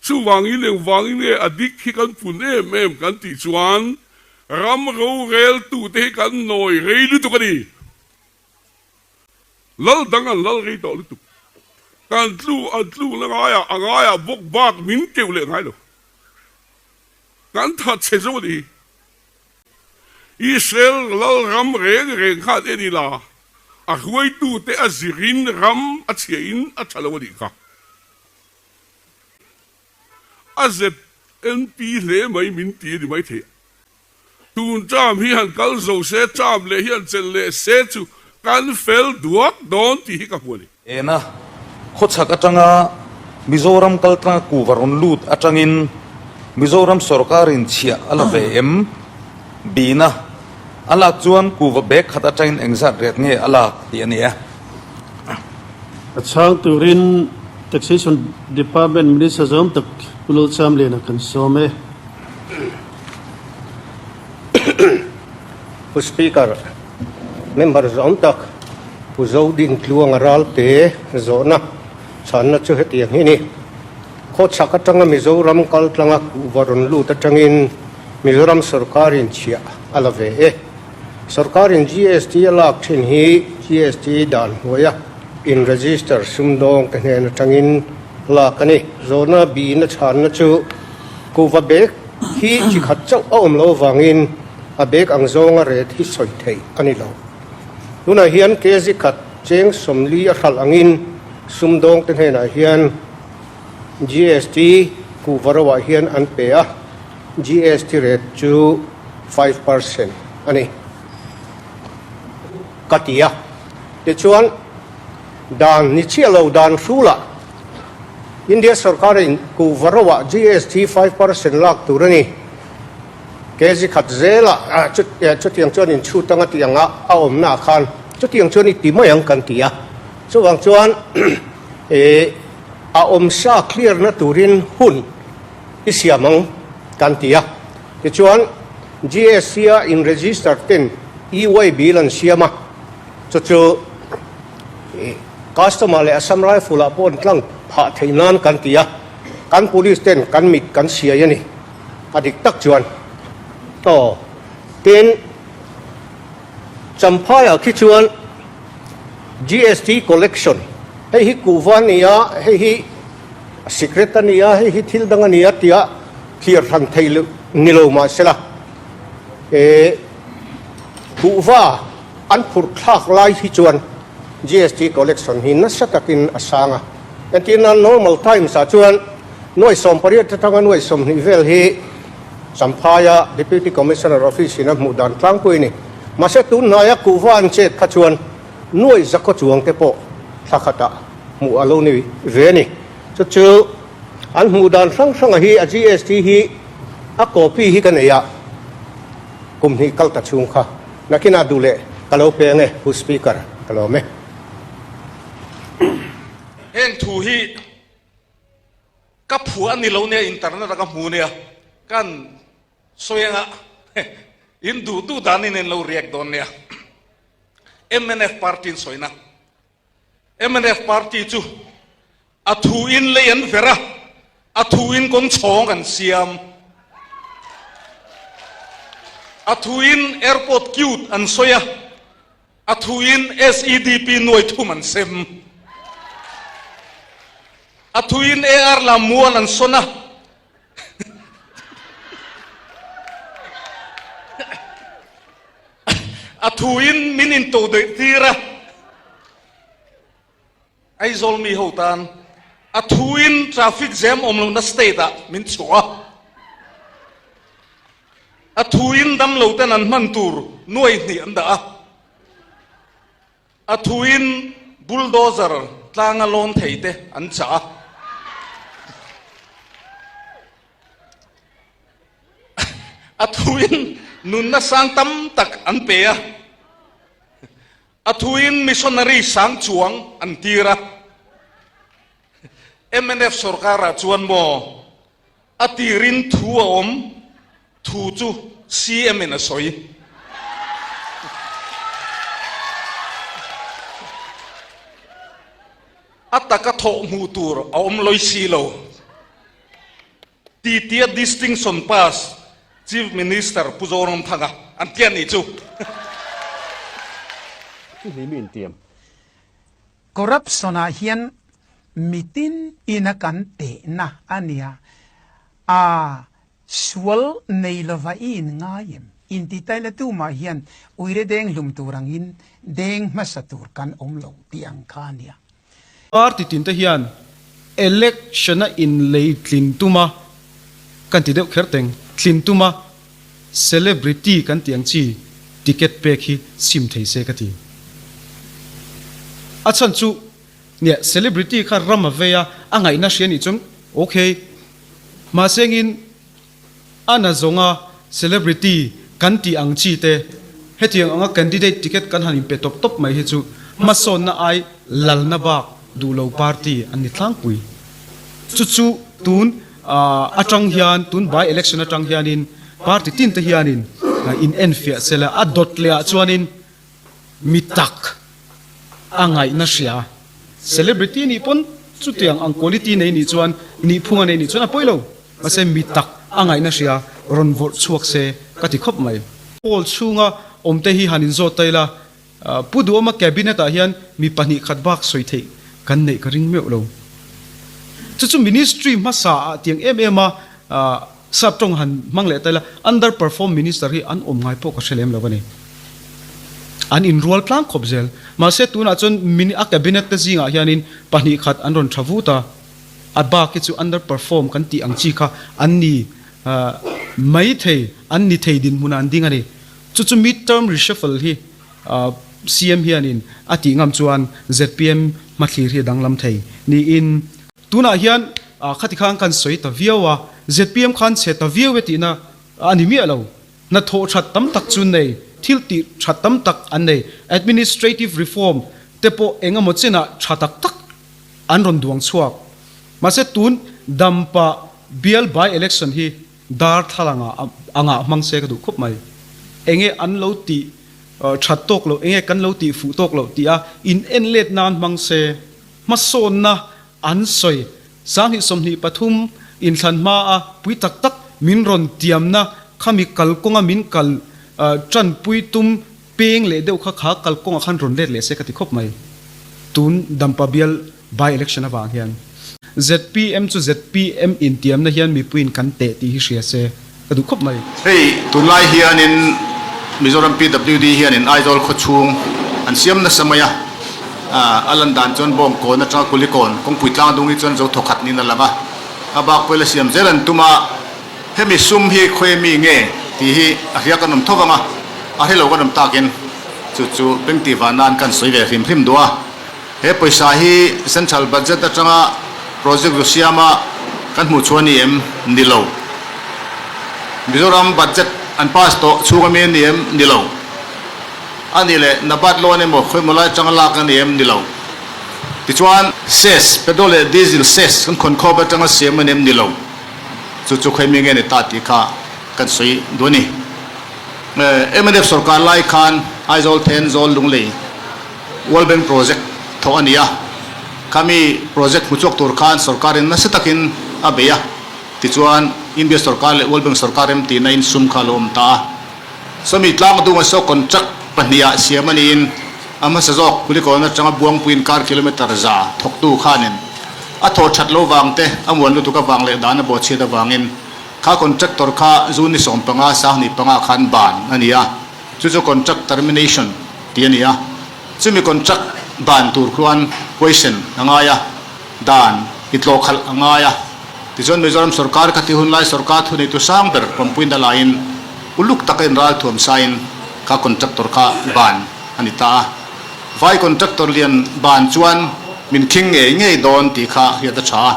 Chuvangin engvangin nge a dik hi kan pun em em kan tih chuan ram roreltute hi kan nawi rei lutuk a ni. Lal dang an lal rei tawh lutuk. Kan tlu an tlukna ngaiah a ngaiah bawk bak min keuh leh ngai lo. Kan that chhe zo a ni hi. Israel lal ram reng reng khan en ila a hruaitute a zirin ram a chhiahin a tha lo a nih kha. A ZNP hle mai min ti a ni maithei. Tun term hi han kal zo se, term leh hi han chelh leh se chu kan fel duak dawn tih hi ka hmu a ni. Ena, khawchhak atanga Mizoram kaltlanga kuva rawn lut atangin Mizoram sawrkarin chhiah a la ve em? Bina, a lak chuan kuva bag khat atangin engzat riat nge a lak tih a ni e. A chhang turin Taxation Department Minister zawm tak Pu Lalchamliana kan sawm e. Pu Speaker, member zawm tak Pu Zodintluanga Ralte zawhna chhanna chu hetiang hi a ni. Khawchhak atanga Mizoram kaltlanga kuhva rawn lut atangin Mizoram sawrkarin chhiah a la ve e. Sawrkarin GST a lak thin hi GST dan hnuaia in register sumdawng te hnen atangin lak a ni. Zawhna bihna chhanna chu kuhva bag hi chi khat chauh a awm lo avangin a bag ang zawnga ret hi sawi theih a ni lo. Tunah hian kg khat cheng 40 a hralh angin sumdawng te hnenah hian GST kuhva roah hian an pe a. GST rate chu 5% a ni ka ti a. Tichuan, dan ni chiah lo dan hrulah India sorkarin kuhva roah GST 5% lak tur a ni. Kg khat zelah chutiang chuan inchhut anga tih anga a awmnaah khan chutiang chuan i ti mai ang kan ti a. Chuvang chuan a awmsa clear na turin hun I siam ang kan ti a. Tichuan, GSC-a in register ten EY bill an siam a, chu chu customer leh Assam Rifle ah pawh an tlang phah theih nan kan ti a, kan police ten kan mit kan siai a ni. A dik tak chuan aw. Tin, Champhaiah khi chuan GST collection, hei hi kuhva a ni a, hei hi Secret a nia, hei hi thil dang a nia tia thlir hran thei loh ni lo mah sela, he kuhva an phurh thlak lai hi chuan GST collection hi nasa takin a sang a. Entirna normal times ah chuan nuai 18 atanga nuai 20 vel hi Champhaia Deputy Commissioner Office in a hmuh dan tlangpui a ni. Mahse tun hnaia kuhva an chet kha chuan nuai zakhaw chuang te pawh thla khatah hmuh a lo ni ve a ni. Chu chu an hmuh dan hrang hranga hi a GST hi a copy hi ka nei a, kum hnih kal ta chhung kha nakinah duh leh ka lo pe ange Pu Speaker ka lawm e. Heng thu hi ka phuah a ni lo nia internet a ka hmu nia kan sawi anga in duh duh danin in lo react dawn nia mnf party in sawina. Mnf party chu a thu in lei an ver a, a thu in kawng chhawng an siam, a thu in airport cute an sawi a, a thu in SEDP nuai thum an sem, a thu in AR lam mual an sawn a, A thuin min into daih tir a, Aizawl mi ho tan a thuin traffic jam awm lohna state ah min chhuah a, a thuin damlo ten an hman tur nuai hnih an dah a, A thuin bulldozer tlanga lawn thei te an chah a. A thuin nunna sang tam tak an pe a. A thuin missionary sang chuang an tir a. Mnf sorkarah chuan maw a tirin thu a awm, thu chu CM in a sawi. A taka thawh hmuh tur a awm lawi si lo. Titia Distinction Pass Chief Minister Pu Zoramthanga an ti a nih chu. Chu hlimi intiam. Corruption ah hian mitin ina kan tehna a nia. A sual nei lova i in ngai em? Inti tai la tumah hian uire deng hlum tur angin deng hmasa tur kan awm lo tih ang kha a nia. Party tin te hian election a inlei tlin tuma kan ti deuh kher teng, tlin tuma celebrity kan tih ang chi ticket pek hi sim thei se ka ti. A chhan chu nia celebrity kha ram a vei a, a ngaihna hria nih chuan ok. Mahse engin A na zawnga celebrity kan tih ang chi te, hetiang anga candidate ticket kan han inpe tawp tawp mai hi chu hmasawnna ai lalna bak duh lo party an ni tlangpui. Chu chu tun atang hian, tun by election atang hianin party tin te hianin in enfiah sela, a dawt leh ah chuanin Mi tak a ngaihna hria. Celebrity nih pawn chutiang ang quality nei nih chuan nihphung a nei nih chuan a pawi lo. Mahse mi tak a ngaihna hria rawn vawrh chhuak se ka ti khawp mai. Hall chhunga awmte hi han inzawt ta ila, Pu Duhawma cabinet ah hian mi pahnih khat bak sawi theih kan neih ka ring meuh lo. Chu chu ministry hmasa ah tiang em em a Sap tawng han hmang leh ta ila, under perform minister hi an awm ngai pawh ka hre lem lo a ni. An inrual tlang khawp zel. Mahse tunah chuan mini a cabinet te zingah hianin pahnih khat an rawn tha vut a, a bak hi chu under perform kan tih ang chi kha an ni mai thei, an ni thei dinhmunah an ding a ni. Chu chu mid term reshuffle hi CM hianin a tih ngam chuan zpm hmathlir hi a danglam thei niin. Tunah hian khati khan kan sawi ta viau a, zpm khan chhe ta viau e tihna a ni miah lo. Hnathawh that tam tak chu nei, thil tih that tam tak an nei. Administrative reform te pawh eng emaw chenah tha tak tak an rawn duang chhuak. Mahse tun Dampa bial by election hi darthlalang ah angah hmang se ka duh khawp mai. Enge an lo tih that tawk loh, enge kan lo tih fuh tawk loh tih a in en let nan hmang se. Hmasawnna an sawi. 2023 inthlan hmaa pui tak tak min rawn tiamna khami kalkawnga min kal tanpui tum peng leh deuh kha kha kalkawngah khan rawn let leh se ka ti khawp mai. Tun Dampa bial by election avang hian zpm chu zpm intiamna hian mipuiin kan teh tih hi hria se ka duh khawp mai. Hei tunlai hianin Mizoram PWD hianin Aizawl khawchhung an siam nasa mai a, a lan dan chuan Bawngkawn atanga Kulikawn kawngpui tlang dung hi chuan zo thawkhat niin a lang a, a bak pawh ila siam zel an tum a, hemi sum hi khawi mi nge tih hi a hria kan awm tho vang a, a hrelo kan awm takin chu chu bengtih vah nan kan sawi ve hrim hrim duh a. He pawisa hi Central Budget atanga project zu siama kan hmuh chhuah a ni em? Ni lo. Mizoram Budget an pass tawh chhung ami a ni em? Ni lo. A nih leh NABARD loan emaw khawimaw lai atanga lak a ni em? Ni lo. Tichuan, Cess, petrol leh diesel cess kan khawn khawp atanga siam a ni em? Ni lo. Chu chu khawi mi nge ni ta tih kha kan sawi duh a ni. Mnf sorkar lai khan Aizawl, Thenzawl, Lunglei, World Bank project thawh a ni a, khami project hmu chhuak tur khan sorkarin nasa takin a bei a, tichuan India sorkar leh World Bank sorkar remtihna in sum kha a lo awm ta a. Sawmi tlang dunga saw contract pahniha siam a niin a hmasa zawk Kulikawn atanga Buangpui inkar kilometre za thawktu khanin a thawh that lo vang te, a muan lutuk avang leh dan a bawhchhiat avangin kha contractor kha June ni 15 25 khan ban a ni a. Chu chu contract termination tih a ni a, chumi contract dan tur khuan question a ngai a, dan i tlawh khalh a ngai a. Tichuan Mizoram sorkar kha ti hunlai sorkar thuneitu sang ber pawmpuina laiin uluk taka inral thuam sain kha contractor kha ban a ni ta a. Vai contractor lian ban chuan min khing ngei ngei dawn tih kha hriat a tha a,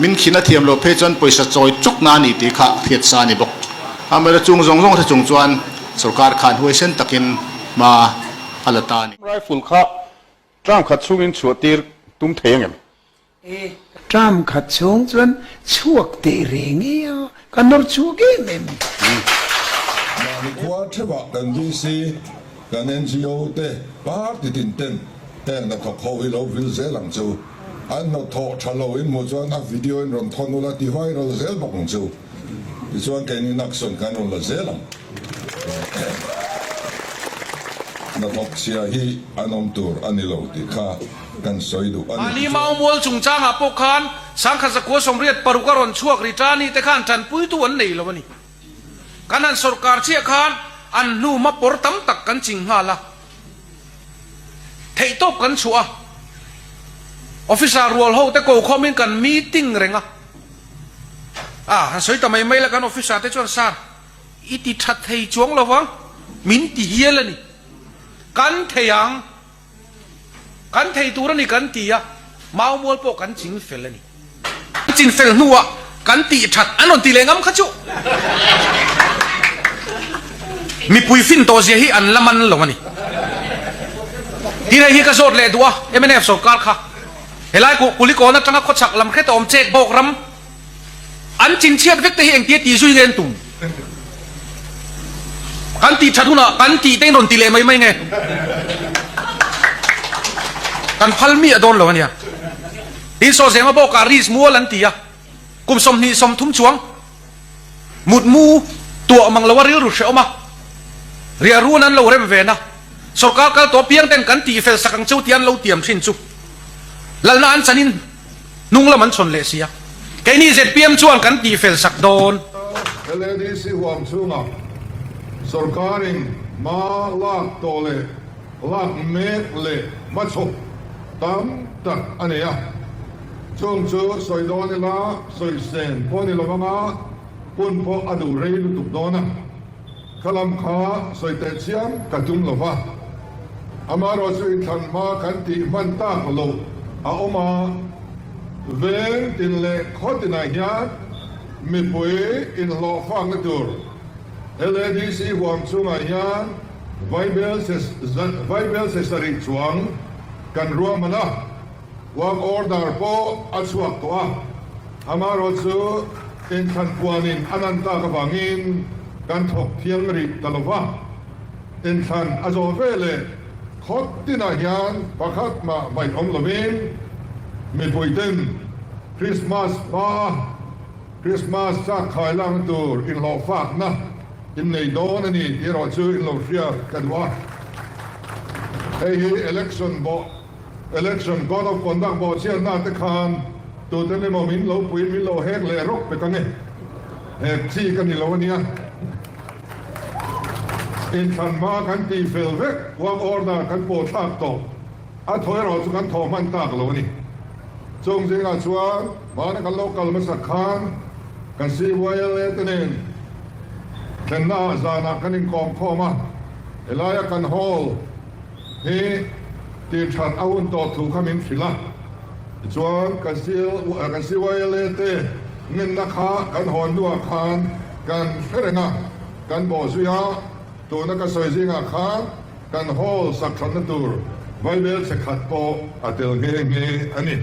min khin a thiam loh phei chuan pawisa chawi chawk na a ni tih kha hriat sa a ni bawk. Amaherawhchu chung zawng zawng hre chung chuan Sorkar khan huaisen takin hma a la ta a ni. Rifle kha term khat chhungin chhuah tir tum thei angem? Term khat chhung chuan chhuak teh reng e a, ka nawr chhuak em em. Mahni khua theuhah kan DC, kan NGO te, party tin ten heng hnathawk ho hi lo vil zel ang che u. An hnawthawh tha lo in hmuh chuan a video in rawn thawn ula ti viral zel bawk ang chu. Tichuan keini action kan rawn la zel ang. Hnathawk chhia hi an awm tur a ni lo tih kha kan sawi duh a ni. Mahni mau mual chungchangah pawh khan Sangkhat zakua 86 a rawn chhuak ri ta ni te khan tanpuitu an nei lo a ni. Kan han sawrkar chiah khan an hnu hma pawr tam tak kan ching nghal a. Theihtawp kan chhuah a, officer rual ho te ko khawmin kan meeting reng a. A, han sawi ta mai mai la kan officer te chuan sir, i ti tha thei chuang lo vang, min ti hial a ni. Kan thei ang. Kan thei tur a ni kan ti a, mau mual pawh kan ching fel a ni. Kan chin fel hnuah kan tih that an rawn ti leh ngam kha chu. Mipui fin tawh zia hi an la man lo a ni. Tin hei hi ka zawt leh duh a, mnf sorkar kha helai kuh Kulikawn atanga khawchhak lam hret a awm chek bawk ram An chinchhiat vek te hi engtia ti zui nge an tum? Kan tih that hunah kan tih te in rawn ti leh mai mai nge? Kan phal miah dawn lo ania. Tin saw zenga bawkah ris mual an ti a, kum 20 30 chuang mutmu tuah mang loa rilru hrehawm a, riah run an lo rem ve na, sorkar kal tawh piang ten kan tih fel sak ang cheu tih an lo tiam thin chu lalna an chanin Hnung lam an chhawn leh si a, keini zpm chuan kan tihfel sak dawn. LADC huam chhungah sorkarin hma lak tawh leh lak mek leh hmachhawp tam tak a nei a, chung chu sawi dawn ila sawi sen pawh ni lo anga hun pawh a duh rei lutuk dawn a. Kha lam kha sawi teh chiam ka tum lo va, amaherawh chu inthlan hma kan tih hman tak loh a awm a, veng tin leh khaw tinah hian mipui inhlawh fakna tur LADC huam chungah hian Vaibel 70 chuang kan ruahman a. Work order pawh a chhuak tawh a, amaherawh chu inthlan puanin a lan tak avangin kan thawk thiang rih ta lo va. Inthlan a zawh veleh khawt tinah hian pakhat mah hmaih awm lovin mipuiten Krismas hmaa Krismas chak khai lakna tur inhlawhfakna in nei dawn a ni tih erawh chu in lo hriat ka duh a. Hei hi election bawh Election Code of Conduct bawhchhiatna te khan tute emaw min lo puiin min lo hek leh rawk pek ange. Hek chi ka ni lo ania. Inthlan hma kan tih fel vek, work order kan pawh thlak tawh. A thaw erawh chu kan thaw hman tak lo a ni. Chung zingah chuan hmana kan lo kal hmasak khan kan CYLA te nen thlennaah zanah kan inkawm khawm a, helaia kan hall, Hi tih that a hun tawh thu kha min hrilh a, tichuan kan kan CYLA te ngenna kha kan hawn hnuah khan kan hre reng a, kan bawh zui a, tuna ka sawi zingah khan kan hall sak thatna tur vaibel chhe khat pawh a tel nghe nghe a ni.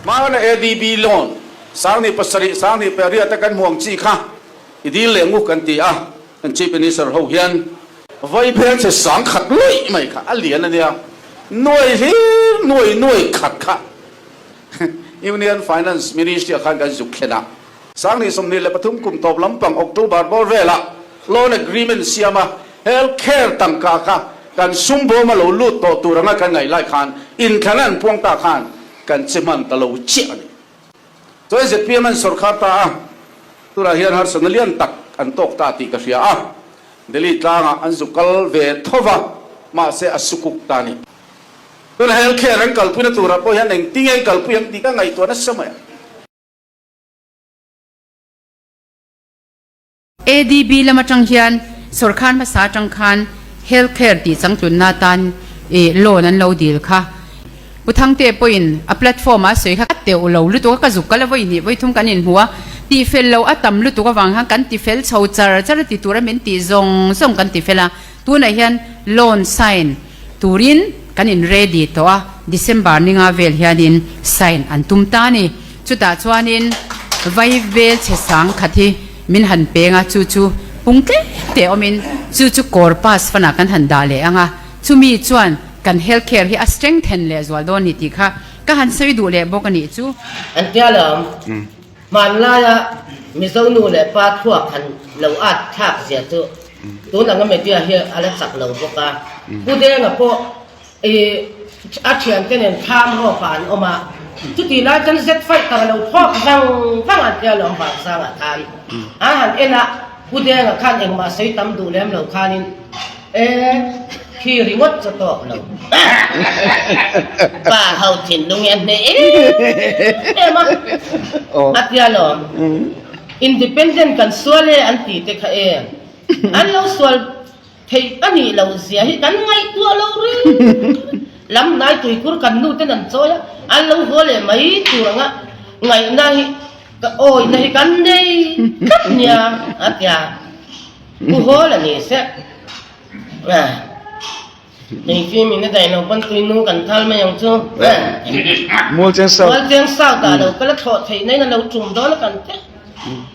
Hmana ADB loan 7007, 78 a kan hmuh ang chi kha i dil leh ngu kan ti a. Kan Chief Minister ho hian vai hmelchhe 10,000 luih mai kha a lian a nia, nuai hlir nuai nuai khat kha Union Finance Ministry ah khan kan zuk thlen a. 2023 kum tawp lampang October bawr velah loan agreement siam a health care tangka kha kan sum bawm a lo lut tawh tur anga kan ngaih lai khan inthlan an puang ta khan kan che hman ta lo chiah a ni. Chuan zpm an sawrkhar ta a, tunah hian harsatna lian tak an tawk ta tih ka hria a, Delhi tlangah an zu kal ve tho va, mahse a sukuk ta a ni. Tuna health care an kalpuina turah pawh hian engtinge an kalpui ang tih ka ngaihtuah nasa mai a. ADB lam atang hian sawrkar hmasa atang khan Health Care tih changtlunna atan ih loan an lo dil kha. Pu Thangte pawhin a platform ah a sawi kha ka teuh lo lutuk a, ka zuk kal a vawi hnih vawi thum kan inhmu a, tih fel loh a tam lutuk avang khan kan ti fel chho char char a ti tura min tih zawng zawng kan ti fel a, tunah hian loan sign turin kan in ready tawh a, December ninga vel hianin sign an tum ta a ni. Chutah chuanin vai vel chhe 10,000 hi min han peng a, chu chu pung tlem te awmin chu chu kawr pass fanah kan han dah leh ang a, chumi chuan. kan health care hi a strengthen leh zual dawn ni tih kha ka han sawi duh leh bawk a nih chu. An tia lawm. Hmanlaia Mizo nu leh pa thluak han lo at thlak zia chu tun anga media hi a la chak lo bawk a. Pu Denga pawh i a thiante nen thlam rawpah an awm a, chutih lai chuan Z fighter a lo thlawk vang vang an tia lawm Vangzangah khan a han en a, Pu Denga khan engmah sawi tam duh lem lo khanin e khi ringawt chu tawk lo. Pa ho thinlung hi a hneh em em a, a tia lawm. Independent kan sual e an ti te kha e an lo sual Theih a nih loh zia hi kan ngaihtuah lo reng. Lam hnai tuikhur kan nu ten an chawi a, an lo haw leh mai tur anga ngaihna hi ka awihna hi kan nei tlat nia a ti a. Pu Hawl a ni seh. Engkim in a daih lo pawn tui nu kan thal mai ang chu. Mualcheng South. Mualcheng South ah lo kal a thlawh theih na in a lo tum dawn a kan te.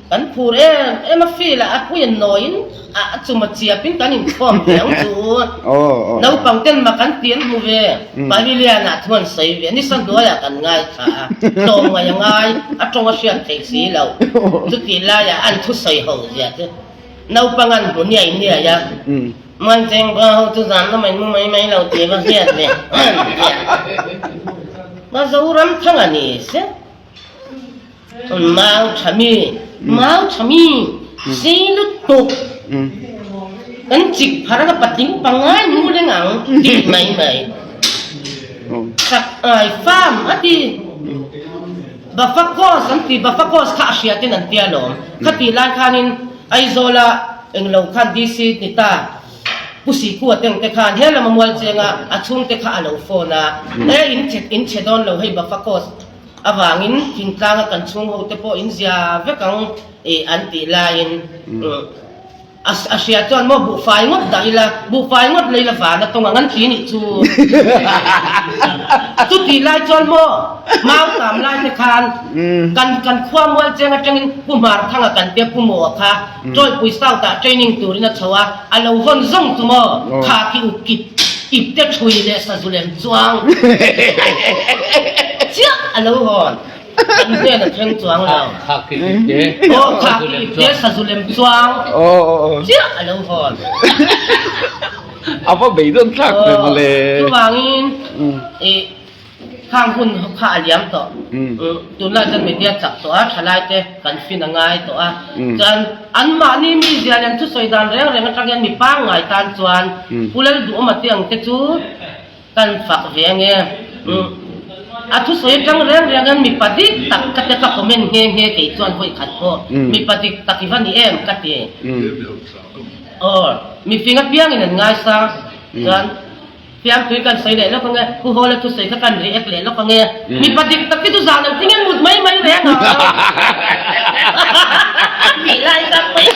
Kan phur em em a feel a a pui a nawiin a chum a chiap in kan inkhawm ve ang chu. Naupang ten mak an ti an hmu ve. Pavilion ah thu an sawi ve. Nisa hnuaiah kan ngaithla a, tlawm ngaih a ngai, a tawng a hriat theih si lo. Chutih laiah an thusawi ho zia chu naupang an hmu niai niai a. Muancheng pa ho chu zan lamah in mu mai mai lo tih va hriat ve an ti a. Ka Zoram thang a ni se. Mau tha mi, mau tha mi, sei lutuk. Kan chik phar anga patling pangai mu reng ang tih mai mai. Sak ai farm a ti. Bafakos an ti, Bafakos kha a hria ten an tia lawm. Khatih lai khanin Aizawla englo khan DC ni ta Pu Sikua teng te khan he lama mual chenga a chhungte kha a lo phone a, e in che in che dawn lo hei Bafakos avangin thingtlanga kan chhung ho te pawh in zia vek ang i an tih laiin A a hria chuan maw buhfai ngawt dah ila, buhfai ngawt lei la van a tawng ang an ti nih chu. Chutih lai chuan maw mau tam lai te khan kan kan khua mual cheng atangin Pu Hmarthanga kan tia Pu Maw kha Tawipui South ah training turin a chho a, a lo hawn zawng chu maw kha ki up kip ip te thui leh sazu lem chuang chiah a lo hawn. Kan hnen a thleng chuang lo. Khak khi ipte. Aw khak khi ipte sazu lem chuang. Chiah a lo hawn. A va beidawn thlak ve mawle. Chuvangin i khang hun kha a liam tawh. Tunlai chuan media chak tawh a, thalai te kan fin a ngai tawh a. Chuan anmahni mizia leh an thusawi dan reng reng atang hian mi pangngai tan chuan Pu Lalduhawma te ang te chu Kan fak ve ange. Umm. A thusawi atang reng reng hian mipa dik tak ka te ka comment nghe nghe kei chuan vawi khat pawh mipa dik tak i va ni em ka ti. Aw mifing apiangin an ngaisang chuan fiamtui kan sawi leh lawk ange Pu Hawla thusawi kha kan react leh lawk ange mipa dik tak hi chu zan an tling an mut mai mai reng ang tih lai tak mai.